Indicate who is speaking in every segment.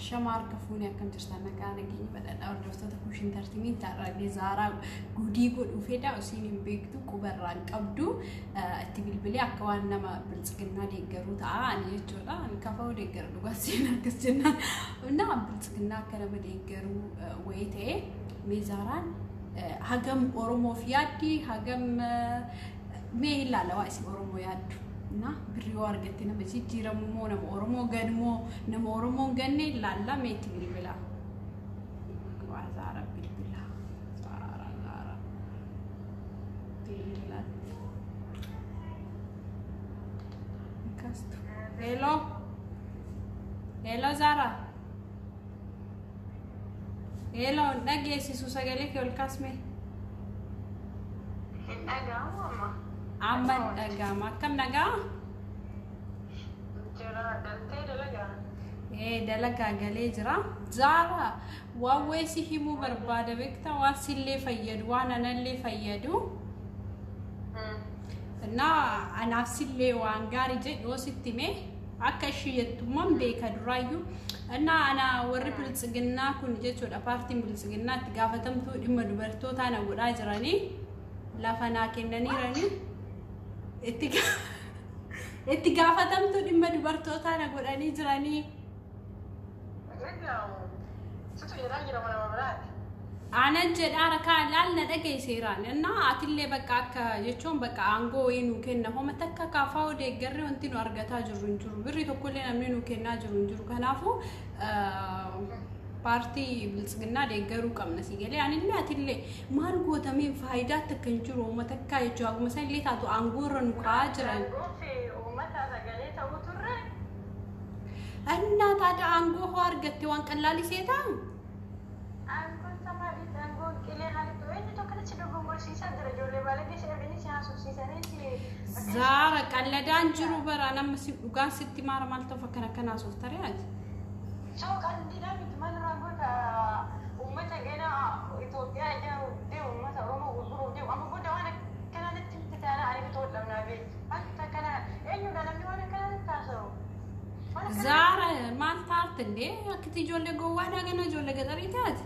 Speaker 1: Ashama harka fuunee, akkam jirtan? Nagaa nageenya badhaadhaa. Hordoftoota Kushin Tartimiin taarraalee Zaaraa gudii godhuu fedha. Isiin hin beektu, qubarraa hin qabdu. Itti bilbilee akka waan nama Biltsiginnaa deeggaruu ta'a ani jechuudha. Ani kafa'uu deeggara dhugaa seen akkas jennaan. Na Biltsiginnaa akka nama deeggaruu wayii ta'e, mee Zaaraan hagam Oromoof yaaddi, hagam mee ilaala waa isin Oromoo yaaddu. Na birrii yoo argatte nama jijjiiramu moo nama Oromoo ganu moo nama Oromoo hin ganne ilaalla. Mee itti bilbila. Waa Zaara bilbila. Zaara, Zaara. Bilbila. Kastu. Hello. Hello, Zaara. Hello, dhageessisu sagalee kee ol kaasme.
Speaker 2: Hin dhaga'amu amma?
Speaker 1: Amma dhaga'ama. Akkam, nagaa?
Speaker 2: Jira, galtee dalagaa?
Speaker 1: Ee, dalagaa galee jira. Zaara, waan wayii si himuu barbaada beektaa, waan sillee fayyadu, waan anallee fayyadu. Na anaaf sillee waan gaarii jedhu yoo sitti hime, akka ishii jettummaan beeka duraayyuu. Innaa ana warri Biltsiginnaa kun jechuudha, paartiin Biltsiginnaa itti gaafatamtuu dhimma dubartootaa na godhaa jiranii, lafa naa kennaniiranii, itti gaafatamtuu dhimma dubartootaa na godhanii jiranii.
Speaker 2: Dhaga'amu. Situ jedhaa jira mana biraati.
Speaker 1: Anan jedhaa rakaa laal na dhageesseeraan. Innaa atillee bakka akka jechuun bakka aangoo wayii nuu kenna. Homa takka kaafaa deeggarree wanti nu argataa jirru hin jiru. Birri tokkollee namni nuu kennaa jiru hin jiru. Kanaafuu paartii Biltsiginnaa deeggaruu qabna si galee. Anillee atillee maal gootameen faayidaa takka hin jiru, homa takka jechuudha. Akkuma isaan illee taatu aangoo irra nu kaa'aa jiran.
Speaker 2: Aangoo fi uummata sagalee ta'uu turre.
Speaker 1: Innaa taata aangoo hoo argatte waan qallaalisee ta'a?
Speaker 2: Aangoon samaadhiif aangoon qilee haalitti eenyutu akkanatti dogongorsiisaa jira? Ijoollee baalagee si arganii si haasofsiisanii si.
Speaker 1: Zaara, qalladaan jiru bara nama si dhugaan sitti maara maal ta'uuf akkana akkanaa sooftare ati?
Speaker 2: Soo qalliidhaa miti, maal irraa goota? Uummata gana Itoophiyaa ijaaruuf deemu, uummata Oromoo gurguruuf deemu, amma booda waan akkanaa natti miti taana ani bitoo dhabnaa beeku. Wanta akkanaa eenyudha namni waan akkanaa natti haasa'u? Waan akkanaa.
Speaker 1: Zaara, maal taarte illee akkatti ijoollee gowwaadhaa gana ijoollee gaxarii taate?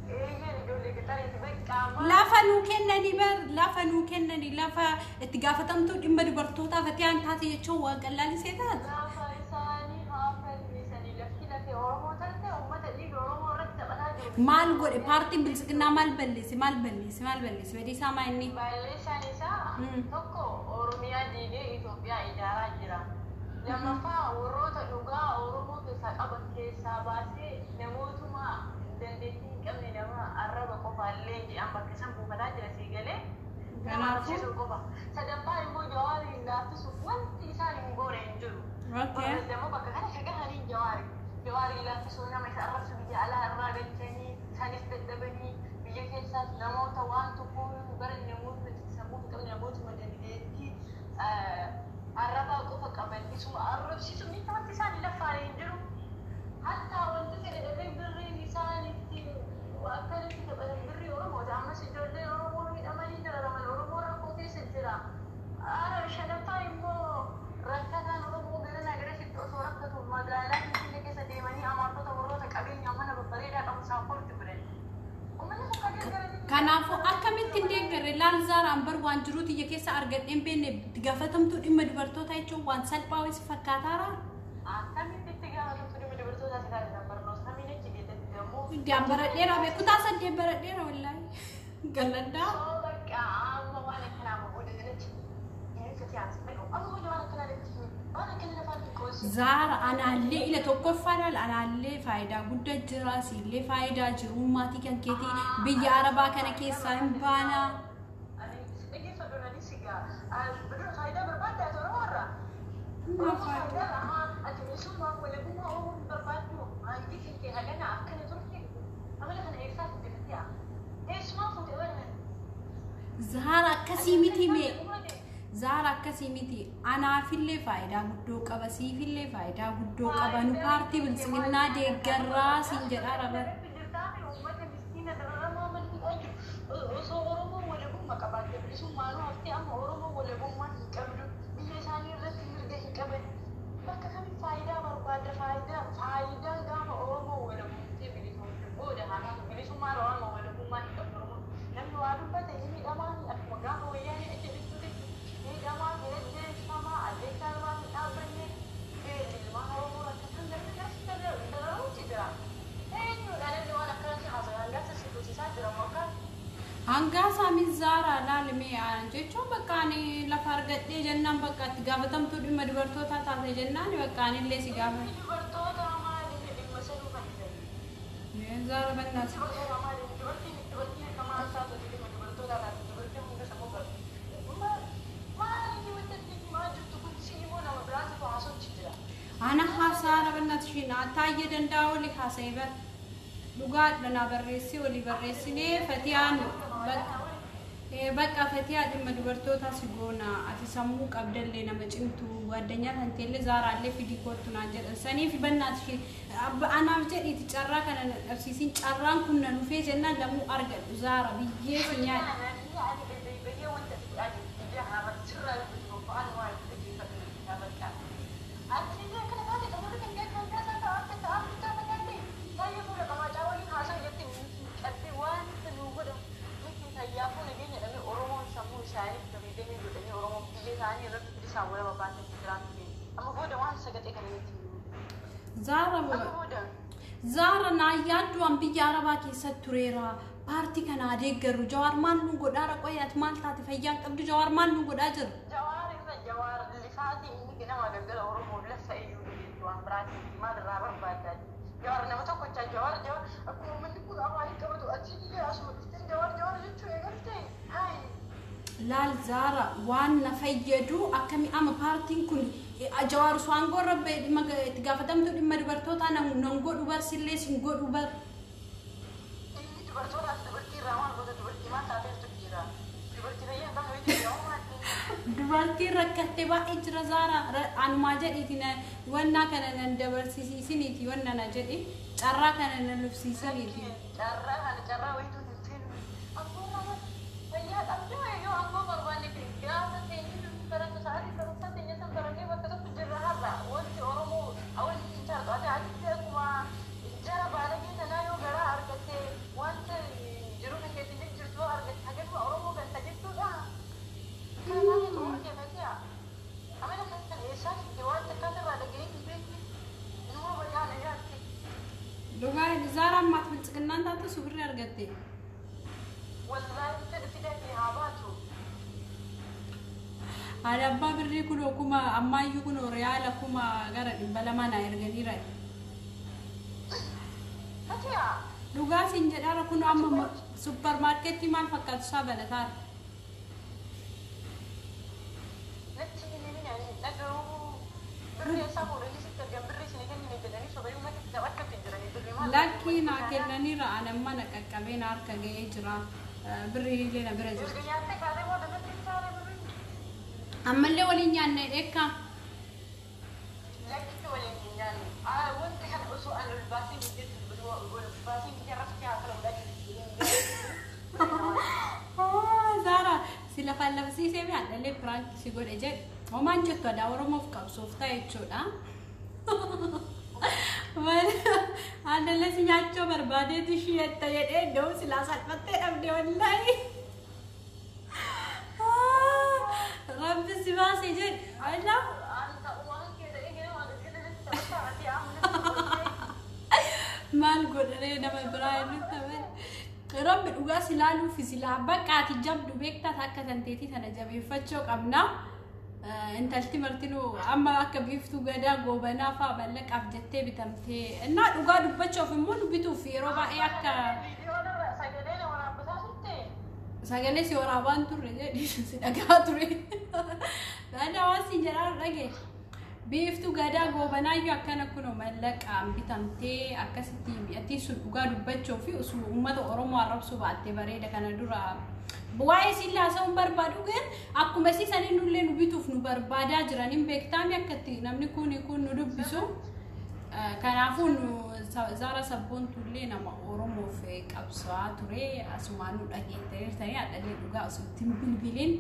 Speaker 2: Eeyyeen, ijoollee gaxariiti beekaa maal.
Speaker 1: Lafa nuu kennanii bar, lafa nuu kennanii, lafa itti gaafatamtuu dhimma dubartootaa fatiyaan taate jechuun waan qallaalisee taate.
Speaker 2: Lafa isaanii haa falmisanii, lafti lafee Oromoo taate uummata dhiiga Oromoo irratti taphataa jiru.
Speaker 1: Maal godhe paartiin Biltsiginnaa? Maal balleesse? Maal balleesse? Maal balleesse? Badiisaa maa inni?
Speaker 2: Balleessaan isaa tokko Oromiyaa diigee Itoophiyaa ijaaraa jira. Lammaffaa, warroota dhugaa Oromoo keessaa qaban keessaa baasee namootuma dandeettii hin qabne, nama arraba qofaallee jedhan bakka isaan buufataa jira sii galee. Nama arrabsiisuu qofa. Sadaffaa immoo Jawaariin laaffisuuf wanti isaan hin goone hin jiru. Immoo bakka kana shagahanii Jawaari. Jawaariin laaffisuu, nama isa arrabsu biyya alaa irraa galchanii, sanis dadhabanii, biyya keessaas namoota waan tokko baran, namoota sammuu hin qabne, namootuma dandeettii arrabaa qofa qaban isuma arrabsiisu miti, wanti isaan hin laffaane hin jiru. Hattaa wanti fedhe dhabee birriin isaan itti akkanatti taphatan birrii Oromooti. Ammas ijoolleen Oromoo miidhamanii dararaman, Oromoo rakkoo keessa jira. Ara shanaffaa immoo rakkataan Oromoo garanaa garasitti osoo rakkatu magaalaa Finfinnee keessa deemanii amaartota warroota qabeenya mana babbareedaa qabu support godhan. Uummanni kun kan deeggaranii.
Speaker 1: Kanaafuu akkamitti hin deeggarre? Laal Zaaraan, bar waan jiruu tiyya keessa argadheen beekne itti gaafatamtuu dhimma dubartootaa jechuun waan salphaa wayii si fakkaataara?
Speaker 2: Akkamitti itti gaafatamtu dhimma dubartootaa si taasisan? Barnoota kamiin achi geessatti immoo?
Speaker 1: Iddaan baradheera bee, kutaa 8 baradheera wallaahi. Galladdaa.
Speaker 2: Soo bakka amma waan akkanaa amma booda jalatti amma booda waan akkanaa natti waan akkana lafaan hin qoosisu.
Speaker 1: Zaara, anaallee ila tokkoffaadhaan anaallee faayidaa guddaa jira, siillee faayidaa jiru, maatii kan keetii biyya arabaa kana keessaa hin baanaa.
Speaker 2: Ani dhaggeeffadhu, nani sigaa dura faayidaa barbaadda ati Oromoo irraa? Oromoo faayidaa ahaa ati bilisummaa walabummaa Oromoo hin barbaaddu? Hangi kee hagana akkana turte, amala kana eessaa fidde fatiyaa? Eessumaa fuute amala kana?
Speaker 1: Zaara, akkasii miti mee. Zaara, akkasii miti. Anaafillee faayidaa guddoo qaba, siifillee faayidaa guddoo qaba. Nu paartii Biltsiginnaa deeggarraa siin jedhaa rabar.
Speaker 2: Uummata miskiina dararamaa manni jiru osoo Oromoo walabummaa qabaatte, bilisummaanuu haftee, amma Oromoo walabummaa hin qabdu, biyya isaanii irratti mirga hin qaban. Bakka kamiin faayidaa barbaadda? Faayidaa
Speaker 1: Zaara laalime jechuun bakka ani lafa argadhee jennaan bakka itti gaafatamtuu dhimma dubartootaa taate jennaan bakka anillee si gaafadhe.
Speaker 2: Dubartoota maaliif dhimma sanuu kan ta'e?
Speaker 1: Zaara bannaas.
Speaker 2: Dubartoota maaliif dubartiin akka maal taatu dhimma dubartoota taate dubartiin hunda sammuu qabdi. Maaliif wanta himaa jirtu kun si immoo nama biraatu haasofchi jira.
Speaker 1: Ana haasaara bannaas ishiin taayyee danda'a olii haasa'e bara. Dhugaadha naa barreessee olii barreessinee fatiyaan bakka. Bakka fatiyaa dhimma dubartootaa si goona ati sammuu qabdallee nama cimtu addunyaa tanteellee zaaraallee fidii kottu naan jedhan saniif bannaat ishee anaaf jedhiiti carraa kana na dhabsiisin carraan kun na dhufee jennaan lamuu argadhu zaara biyyee si nyaadha. Zaara naa yaaddu an biyya Arabaa keessatti tureera. Paartii kana adeeggarru Jawaar maal nu godhaa qoyaat maal taate fayyaan qabdu Jawaar maal nu godhaa jira.
Speaker 2: Jawaar irra Jawaar lifaatii inni nama galgala Oromoo lafa iyyuu waan biraatii maal irraa barbaaddaa. Jawaar nama tokkochaa Jawaar Jawaar akkuma uummanni kun afaan qabatu achi biyya asuma dhuftee Jawaar Jawaar jechuu eegalte haayi.
Speaker 1: Laal Zaara waan na fayyadu akkami amma paartiin kun Jawaar osoo aangoo irra ba'e dhimma itti gaafatamtuu dhimma dubartootaa nan godhu bar sillee sin godhu bar.
Speaker 2: Inni dubartootaaf dubartii irraa maal goota dubartii maal taateef jira dubartii fayyaa hin qabne wayii jira maal.
Speaker 1: Dubartiin rakkattee baay'ee jira Zaara anumaa jedhiiti wannaa kana nan dabarsisiisiniiti wanna na jedhi carraa kana na lufsiisaniiti.
Speaker 2: Carraa kana carraa wayituu hin feenu. Abboo fayyaa qabdee yoo aangoo barbaanne gaafa teenyee barannu sa'aatii barumsaa teenya san barannee bakka tokko jirra har'a wanti Oromoo wanti hin taatu ati ati akkuma jara baalagee tanaa yoo garaa argatte wanta jiru kan keessa jirtu argatte hagaluma Oromoo kan tajaajiludha. Kana taate xumura keeffate amala kan eessaa fidde wanta akkasirraa dhaga'ee hin beekne numa badaa na yaadde.
Speaker 1: Dhugaa Zaara ammaat biltsiginnaan taate subirri argatte.
Speaker 2: Wallaahi fedha fidate haa baatu.
Speaker 1: Haadha abbaa birrii kunoo kuma ammaayyuu kunoo riyaala kuma gara 200 na erganiira.
Speaker 2: Fatiyaa.
Speaker 1: Dhugaa siin jedhaara kunoo amma supparmaarkeettii maal fakkaatu isaa banataara.
Speaker 2: Natti hin himin ani dhaga'uu birrii isaa fuudhanii sitti argan birrii isin kennine jedhanii sobanii uummata itti taphachuutti jiranii birrii maal.
Speaker 1: Lakkii naa kennaniira ani amma na qaqqabee na harka ga'ee jira. Birrii illee na bira jira.
Speaker 2: Erga nyaattee kaatee booda natti hin taane birrii.
Speaker 1: Ammallee waliin nyaanne dheekka.
Speaker 2: Lakkitti waliin hin nyaannu. Wanti kana osoo ani ol baasee hin jettu ol baasee hin rafti haa ta'u
Speaker 1: Zaara si lafaan lafsiisee mi hadhallee piraanki si godhe jedhe. Homaan jettu aadaa Oromoof qabsoof ta'e jechuudha. Hadhallee si nyaachuu barbaadeetu ishii jetta jedhee iddoo silaa salphattee dhabde wallaahi. Rabbi si baase jedhe. Walaa. Maal godharee nama biraa inni ta'e. Rabbi dhugaa si laaluu fi silaa bakka ati jabdu beektaa akka tanteetii tana jabeeffachuu qabna. Intalti martinuu amma akka biiftuu gadaa goobanaa fa'a mallaqaaf jettee bitamtee innaa dhugaa dubbachuuf immoo nu bituuf yeroo baay'ee akka sagalee si waraabaan turre jedhi si dhagaa ture. Badaa waan siin jedhaa dhagee. Biiftuu gadaa goobanaayyuu akkana kunoo mallaqaan bitamtee akkasitti mi'attii sun dhugaa dubbachuu fi osoo uummata Oromoo arrabsuu baattee bareeda kana dura. Waa'ee siin haasa'uun barbaadu gin akkuma siisanii nullee nu bituuf nu barbaadaa jiran hin beektaami akkatti namni kun kun nu dubbisu. Kanaafuu nu Zaara Sabboontullee nama Oromoof qabsaa'aa ture asumaan nu dhageetteertanii hadhallee dhugaa osoo ittiin bilbiliin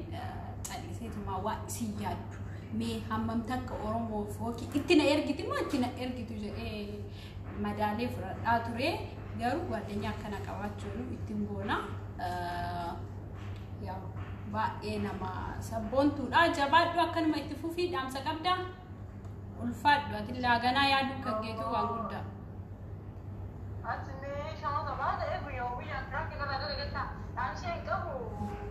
Speaker 1: calliseetumaa waa isin yaaddu. Mee hammam takka Oromoof yookiin itti na ergiti moo itti na ergitu jedhee madaalee fudhadhaa ture garuu guddinaa akkana qabaachuun ittiin boona. Baay'ee nama sabboontuudha. Jabaadhu akkanuma itti fufii dhaamsa qabdaa. Ulfaadhu ati laaganaa yaaduu kan geetu waan guddaa.
Speaker 2: Ati mee Shama baada guyyaa guyyaan piraanki irraa dalagattaa. Dhaamsee hin qabu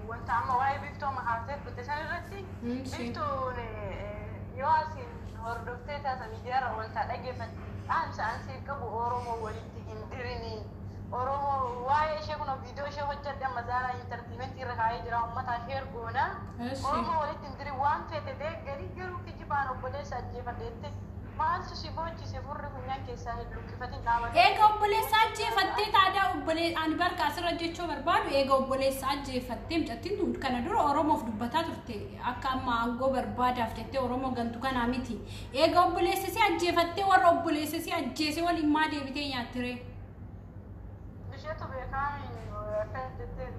Speaker 2: wanta amma waa'ee biiftuu amma haasee turte san irratti biiftuun yoo asiin hordoftee taata miidiyaarra wanta dhaggeeffatte dhaamsa ansii qabu Oromoo walitti hin dirini. Oromoo waa'ee ishee kun viidiyoo ishee hojjedhe amma Zaaraa Entertainmentii irra kaa'ee jira uummataa ishee ergoona. Oromoo walitti hin dirin waan feete deeggarii garuu kijibaan obboleessa ajjeefadheette maaltu si boochise furri funyaan keessaa hin lukkifatin dhaabate.
Speaker 1: Eega obboleessa ajjeefattee taadaa obbolee ani barka asirra jechuu barbaadu eega obboleessa ajjeefattee mucattiin tun kana dura Oromoof dubbataa turte akka amma aangoo barbaadaaf jettee Oromoo gantu kanaa miti. Eega obboleessa si ajjeefattee warra obboleessa si ajjeese waliin maa deebitee nyaattiree?
Speaker 2: Isheetu beekaami akka jettee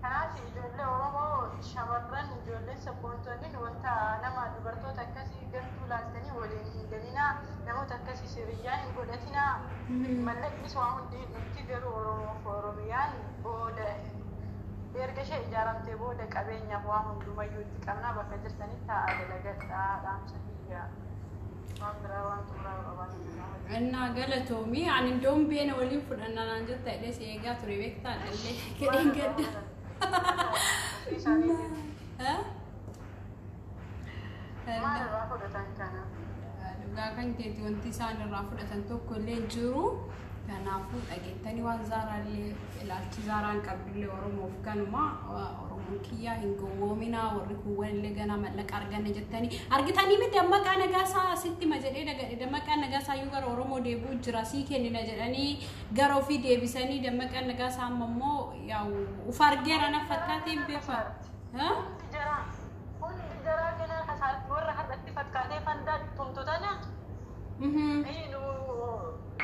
Speaker 2: kanaaf ijoollee Oromoo shamarran ijoollee sabboontonni wanta nama dubartoota akkasii gantuu laaltanii waliin hin galinaa namoota akkasii siriyyaa hin godhatinaa mallaqnis waa hundi hin dhufti garuu Oromoof Oromiyaan booda erga ishee ijaaramtee booda qabeenyaaf waa hundumayyuu itti qabnaa bakka jirtanitti taa'aa dalagadhaa dhaamsa kiyya waan biraa waan xumuraa qabaatan.
Speaker 1: Innaa galatoomii ani iddoon beena waliin fudhannaa naan jetta jedhee si eegaa ture beektaa illee gadheen gadda.
Speaker 2: Maal irraa fudhatan kana?
Speaker 1: Dhugaa kan keeti wanti isaan irraa fudhatan tokko illee hin jiru. Kanaafuu dhageettanii waan Zaaraallee ilaalchi Zaaraan qabdullee Oromoof kanuma Oromoon kiyyaa hin gowwoominaa warri kuuwwan illee ganaa mallaqa arganna jettanii argitanii mi Dammaqaa Nagaasaa sitti ma jedhee dhagadhe Dammaqaa Nagaasaa iyyuu gara Oromoo deebi'u jira sii kennina jedhanii gara ofii deebisanii Dammaqaa Nagaasaa amma immoo yaa'u uf argeera na fakkaateen beekaa.
Speaker 2: Hundi jaraa hundi jaraa ganaa kasaatti warra har'atti fakkaatee fandaa tumtu tana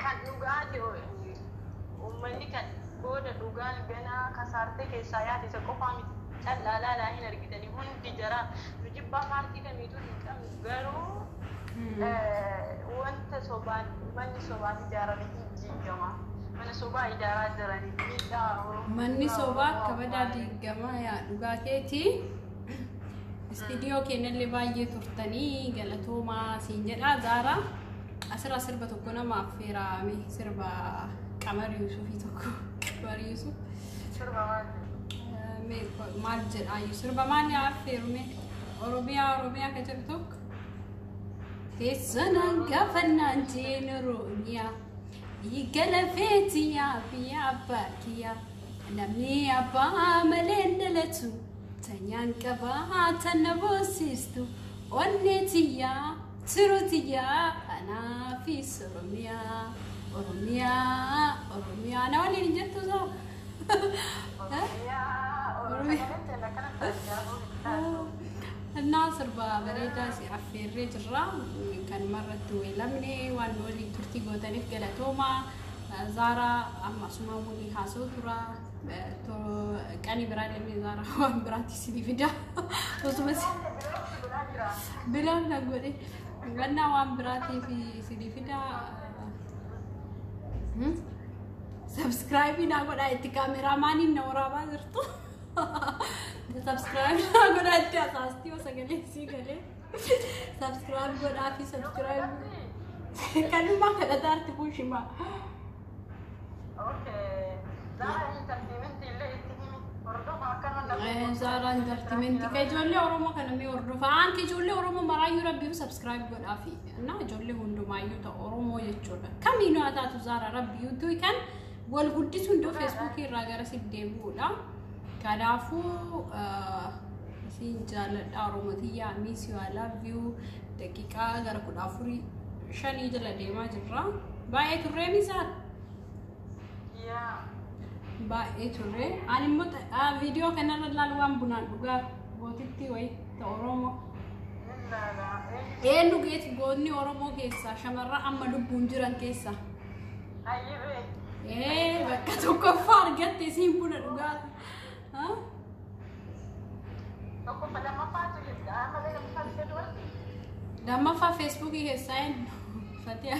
Speaker 2: kan dhugaati uummanni kan booda dhugaan ganaa kasaartee keessaa yaate isa qofaa miti callaa laalaa hin argitanii hundi jaraa nu jibbaa paartii kamiituu hin qabnu garuu wanta sobaan manni sobaan ijaarame hin diigama mana sobaa ijaaraa jiranii miidhaa Oromoo
Speaker 1: Manni sobaa akka badaa diigamaa yaa dhugaa keeti. Istiidiyoo keenyallee baay'ee turtanii galatoomaa siin jedhaa Zaaraa. Asirraa sirba tokko nama affeeraame sirba Qamar Yuusufii tokko Qamar Yuusuf.
Speaker 2: Sirba maal?
Speaker 1: Maal jedhaayyuu sirba maal affeerume Oromiyaa Oromiyaa ka jedhu tokko. Teessanaan gaafannaan jeen Oromiyaa dhiiga lafeetiyaa biyya abbaa kiyyaa namni abbaa malee hin dhalatu tanyaan qabaa tana boosistu onnee tiyyaa tiru tiyyaa anaafis Oromiyaa Oromiyaa Oromiyaa na waliin hin jettu soo.
Speaker 2: Oromiyaa Oromiyaa akkana ta'a.
Speaker 1: Innaa sirba bareedaa si affeerree jirra. Kanuma irratti weelamne waan nu waliin turtii gootaniif galatooma. Zaaraa amma asuma waliin haasa'u tura. Qanii biraa deemnee Zaaraa waan biraatti isinii fida. Osuma bilaan na godhe. Gannaa waan biraatiif isinii fida. Subscribe naa godhaa itti kaameraamaaniin na waraabaa jirtu. Subscribe naa godhaa itti asaastii osoo sagalee sii galee. Subscribe godhaa fi subscribe. Kanumaa kadhataa arti buushimaa.
Speaker 2: Okay. Zara Entertainment illee itti himi. Hordofa akkanuma.
Speaker 1: Zaaraa Entertainment ka ijoollee Oromoo kana mee hordofa. Anki ijoollee Oromoo maraayyuu rabbiif subscribe godhaa fi na ijoollee hundumaayyuu ta'u Oromoo jechuudha. Kamiinuu haa taatu Zaaraa rabbi yuutuubii kan wal guddisu hunduu Feesbuukii irraa gara si deebi'uudha. Kanaafuu isin jaalladha Oromoo tiyyaa miss you I love you daqiiqaa gara 14 5 jala deemaa jirra. Baay'ee turree misaal.
Speaker 2: Yaa.
Speaker 1: Baay'ee turre. Ani immoo viidiyoo kanarra ilaalu waan bunaan dhugaa gootitti wayi ta Oromoo.
Speaker 2: Laala.
Speaker 1: Eenyu geeti goonni Oromoo keessaa shamarran amma lubbuun jiran keessaa.
Speaker 2: Ayyibee.
Speaker 1: Ee bakka tokkoffaa argatte isiin buna dhugaa.
Speaker 2: Tokkoffaa lammaffaatu jedha. Malee lammaffaatu jedhu wanti.
Speaker 1: Lammaffaa Feesbuukii keessaa eenyu? Fatiha.